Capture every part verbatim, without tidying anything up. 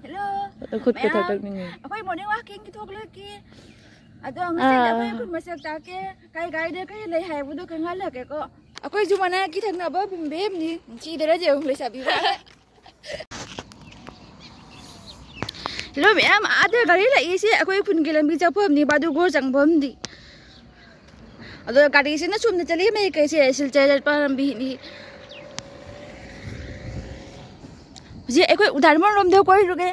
Hello. ꯈꯨꯠꯀ ꯃꯌꯥꯝ, ꯊꯛꯇꯛꯅꯤꯡꯉꯤ꯫ ꯑꯩꯈꯣꯏ morning walkingꯒꯤ ꯊꯣꯛꯂꯛꯀꯦ꯫ ꯑꯗꯣ ꯉꯁꯤꯗꯤ ꯑꯥ꯫ ꯑꯩꯈꯣꯏ ꯈꯨꯟ ꯃꯁꯛ ꯇꯥꯛꯀꯦ꯫ ꯀꯥꯏ ꯀꯥꯏꯗ ꯀꯔꯤ ꯂꯩ ꯍꯥꯏꯕꯗꯣ ꯈꯪꯍꯜꯂꯛꯀꯦꯀꯣ꯫ ꯑꯩꯈꯣꯏꯁꯨ ꯃꯅꯥꯛꯀꯤ ꯊꯪꯅꯕ ꯕꯦꯝꯅꯤ꯫ ꯅꯨꯡꯁꯤꯗꯔꯗꯤ ꯑꯃꯨꯛ ꯂꯩꯁꯥꯕꯤ ꯐꯥꯔꯦ꯫ Hello ꯃꯌꯥꯝ, ꯑꯥꯗ ꯒꯥꯔꯤ ꯂꯥꯛꯏꯁꯦ ꯑꯩꯈꯣꯏ ꯈꯨꯟꯒꯤ ꯂꯝꯕꯤ ꯆꯠꯐꯝꯅꯤ, ꯕꯥꯗꯨꯒꯣꯔ ꯆꯪꯐꯝꯗꯤ꯫ ꯑꯗꯣ ꯒꯥꯔꯤꯁꯤꯅ ꯆꯨꯝꯅ ꯆꯠꯂꯤ ꯃꯥꯏꯀꯩꯁꯦ ꯁꯤꯜꯆꯔ ꯆꯠꯄ ꯂꯝꯕꯤꯅꯤ꯫ ꯍꯧꯖꯤꯛ ꯑꯩꯈꯣꯏ ꯎꯗꯥꯏꯔꯣꯝ ꯂꯣꯝꯗ ꯀꯣꯏꯔꯨꯒꯦ꯫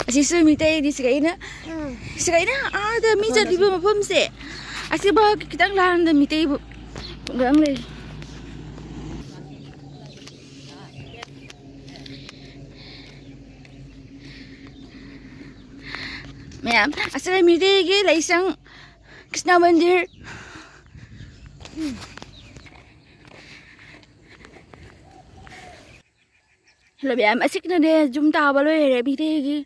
ꯑꯁꯤꯁꯨ ꯃꯤꯇꯩꯗꯤ ꯁꯤꯒꯩꯅ, ꯁꯤꯒꯩꯅ ꯑꯥꯗ ꯃꯤ ꯆꯠꯂꯤꯕ ꯃꯐꯝꯁꯦ, ꯑꯁꯤꯐꯥꯎ ꯈꯤꯇꯪ ꯂꯥꯟꯗ ꯃꯤꯇꯩꯕꯨ ꯈꯨꯡꯒꯪ ꯂꯩ꯫ ꯃꯌꯥꯝ, ꯑꯁꯤꯗ ꯃꯤꯇꯩꯒꯤ ꯂꯥꯏꯁꯪ, ꯀ꯭ꯔꯤꯁꯅ ꯃꯟꯗꯤꯔ꯫ Hello ꯃꯌꯥꯝ, ꯑꯁꯤꯒꯤꯅꯅꯦ ꯌꯨꯝ ꯇꯥꯕ ꯂꯣꯏꯔꯦ ꯃꯤꯇꯩꯒꯤ꯫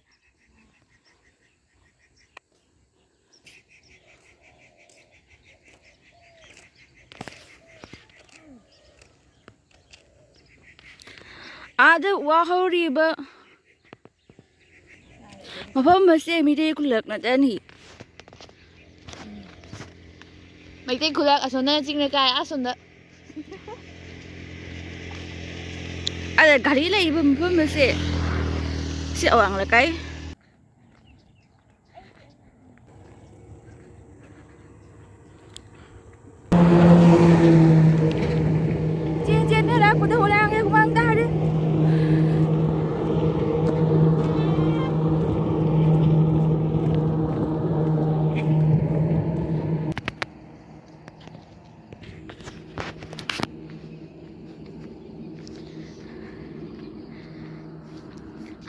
ꯑꯥꯗ ꯋꯥ ꯍꯧꯔꯤꯕ ꯃꯐꯝ ꯑꯁꯦ ꯃꯤꯇꯩ ꯈꯨꯜꯂꯛ ꯅꯠꯇꯅꯤ꯫ ꯃꯩꯇꯩ ꯈꯨꯜꯂꯛ ꯑꯁꯣꯝꯗꯅ ꯆꯤꯡꯅ ꯀꯥꯏ, ꯑꯁꯣꯝꯗ꯫ ꯑꯗ ꯒꯥꯔꯤ ꯂꯩꯕ ꯃꯐꯝ ꯑꯁꯦ ꯁꯤ ꯑꯋꯥꯡ ꯂꯩꯀꯥꯏ꯫ ꯆꯦꯟ ꯆꯦꯟꯅ ꯂꯥꯛꯄꯗ ꯍꯣꯂꯥꯡꯒꯦ ꯍꯨꯃꯥꯡ ꯇꯥꯔꯦ꯫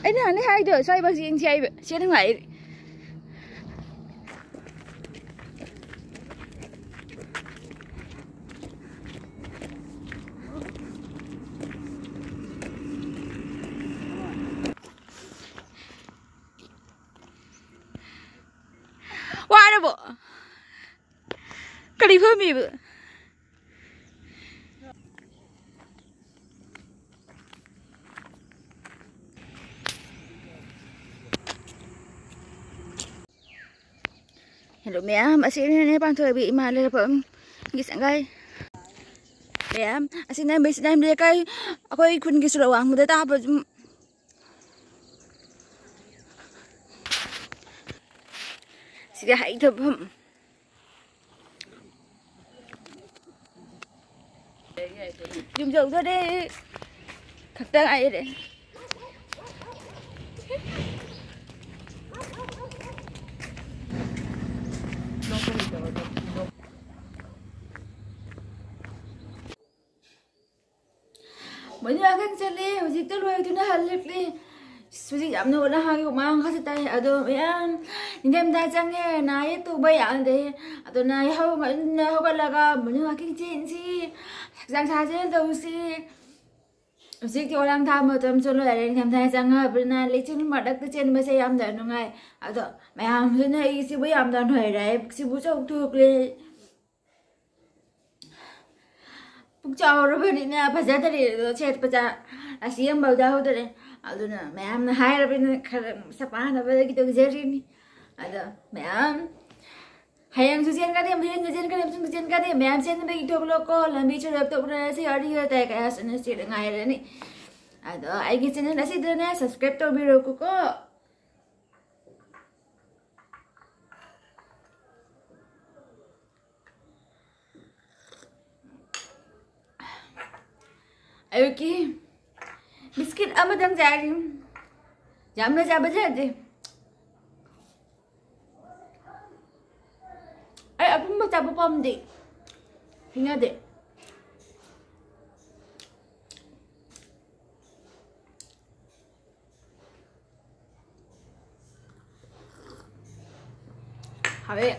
ꯑꯩꯅ ꯍꯥꯟꯅ ꯍꯥꯏꯗꯣ ꯁ꯭ꯋꯥꯏꯐꯥꯎ ꯆꯦꯟꯁꯤ ꯍꯥꯏꯕ꯫ ꯁꯤ ꯅꯨꯡꯉꯥꯏꯔꯤ꯫ ꯋꯥꯔꯕꯣ? ꯀꯔꯤ ꯐꯝꯃꯤꯕ? Hello ꯃꯌꯥꯝ, ꯑꯁꯤꯅꯅꯦ ꯄꯥꯟꯊꯣꯏꯕꯤ ꯏꯃꯥ ꯂꯩꯔꯛꯐꯝꯒꯤ ꯁꯪꯒꯥꯏ꯫ ꯃꯌꯥꯝ, ꯑꯁꯤꯅ ꯃꯦꯁꯤꯅꯥꯏꯝ ꯂꯩꯀꯥꯏ, ꯑꯩꯈꯣꯏ ꯈꯨꯟꯒꯤ ꯁꯣꯔꯣꯛ ꯋꯥꯡꯃꯗ ꯇꯥꯕ ꯌꯨꯝ꯫ ꯁꯤꯗ ꯍꯩ ꯊꯝꯐꯝ꯫ ꯌꯨꯝ ꯌꯧꯗꯣꯔꯦ꯫ ꯈꯛꯇ ꯉꯥꯏꯔꯦ꯫ ꯃꯣꯏꯅ ꯋꯥꯀꯤꯡ ꯆꯠꯂꯤ, ꯍꯧꯖꯤꯛꯇ ꯂꯣꯏꯗꯨꯅ ꯍꯜꯂꯛꯂꯤ꯫ ꯍꯧꯖꯤꯛ ꯌꯥꯝꯅ ꯅꯍꯥꯒꯤ ꯍꯨꯃꯥꯡ ꯈꯔꯁꯨ ꯇꯥꯏ꯫ ꯑꯗꯣ ꯃꯌꯥꯝ ꯅꯤꯡꯊꯝꯊꯥ ꯆꯪꯉꯦ, ꯅꯥ ꯌꯦꯛ ꯇꯧꯕ ꯌꯥꯗꯦ꯫ ꯑꯗꯨꯅ ꯌꯥꯍꯧ ꯉꯟꯅ ꯍꯧꯒꯠꯂꯒ ꯃꯣꯔꯅꯤꯡ ꯋꯥꯀꯤꯡ ꯆꯦꯟꯁꯤ, ꯍꯛꯆꯥꯡ ꯁꯥꯖꯦꯜ ꯇꯧꯁꯤ꯫ ꯍꯧꯖꯤꯛꯇꯤ ꯑꯣꯂꯥꯡ ꯊꯥ ꯃꯇꯝꯁꯨ ꯂꯣꯏꯔꯦ, ꯅꯤꯡꯊꯝꯊꯥ ꯆꯪꯉꯕꯅꯤꯅ ꯂꯩꯆꯤꯜ ꯃꯔꯛꯇ ꯆꯦꯟꯕꯁꯦ ꯌꯥꯝꯅ ꯅꯨꯡꯉꯥꯏ꯫ ꯑꯗꯣ ꯃꯌꯥꯝꯁꯤꯅ ꯑꯩꯁꯤꯕꯨ ꯌꯥꯝꯅ ꯅꯣꯏꯔꯦ, ꯄꯨꯛꯁꯤꯕꯨ ꯆꯥꯎꯊꯣꯛꯂꯦ꯫ ꯄꯨꯛ ꯆꯥꯎꯔꯕꯅꯤꯅ ꯐꯖꯗꯔꯦ, ꯑꯗꯣ ꯁꯦꯠꯄꯗ ꯑꯁꯤ ꯑꯃꯐꯥꯎ ꯌꯥꯎꯗꯔꯦ꯫ ꯑꯗꯨꯅ ꯃꯌꯥꯝꯅ ꯍꯥꯏꯔꯕꯅꯤꯅ ꯈꯔ ꯁꯛ ꯄꯥꯅꯕꯗꯒꯤ ꯇꯧꯖꯔꯤꯅꯤ꯫ ꯑꯗꯣ ꯃꯌꯥꯝ ꯍꯌꯦꯡꯁꯨ ꯆꯦꯟꯒꯅꯤ, ꯍꯌꯦꯡꯁꯨ ꯆꯦꯟꯒꯅꯤ, ꯍꯌꯦꯡꯁꯨ ꯆꯦꯟꯒꯅꯤ꯫ ꯃꯌꯥꯝ ꯆꯦꯟꯕꯒꯤ ꯊꯣꯛꯂꯛꯀꯣ, ꯂꯝꯕꯤ ꯁꯣꯔꯣꯛꯇ ꯎꯅꯔꯁꯤ, ꯋꯥꯔꯤ ꯋꯥꯇꯥꯏ ꯀꯌꯥ ꯁꯥꯟꯅꯁꯤ ꯉꯥꯏꯔꯅꯤ꯫ ꯑꯗꯣ ꯑꯩꯒꯤ ꯆꯦꯅꯦꯜ ꯑꯁꯤꯗꯅꯦ ꯁꯕꯁꯀ꯭ꯔꯥꯏꯕ ꯇꯧꯕꯤꯔꯣꯀꯣ꯫ ꯑꯌꯨꯛꯀꯤ ꯕꯤꯁꯀꯤꯠ ꯑꯃꯗꯪ ꯆꯥꯔꯤ꯫ ꯌꯥꯝꯅ ꯆꯥꯕ ꯌꯥꯗꯦ꯫ ꯑꯩ ꯑꯄꯨꯝꯕ ꯆꯥꯕ ꯄꯥꯝꯗꯦ꯫ ꯍꯩꯅꯗꯦ꯫ ꯍꯥꯎꯋꯦ꯫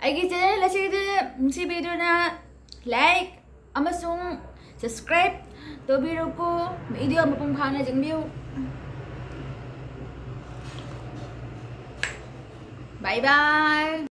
ꯑꯩꯒꯤ ꯆꯦꯅꯦꯜ ꯑꯁꯤꯗ ꯅꯨꯡꯁꯤꯕꯤꯗꯨꯅ ꯂꯥꯏꯛ ꯑꯃꯁꯨꯡ ꯁꯕꯁꯀ꯭ꯔꯥꯏꯕ ꯇꯧꯕꯤꯔꯣꯀꯣ꯫ ꯚꯤꯗꯤꯑꯣ ꯃꯄꯨꯡ ꯐꯥꯅ ꯌꯦꯡꯕꯤꯌꯨ꯫ ꯕꯥꯏ ꯕꯥꯏ꯫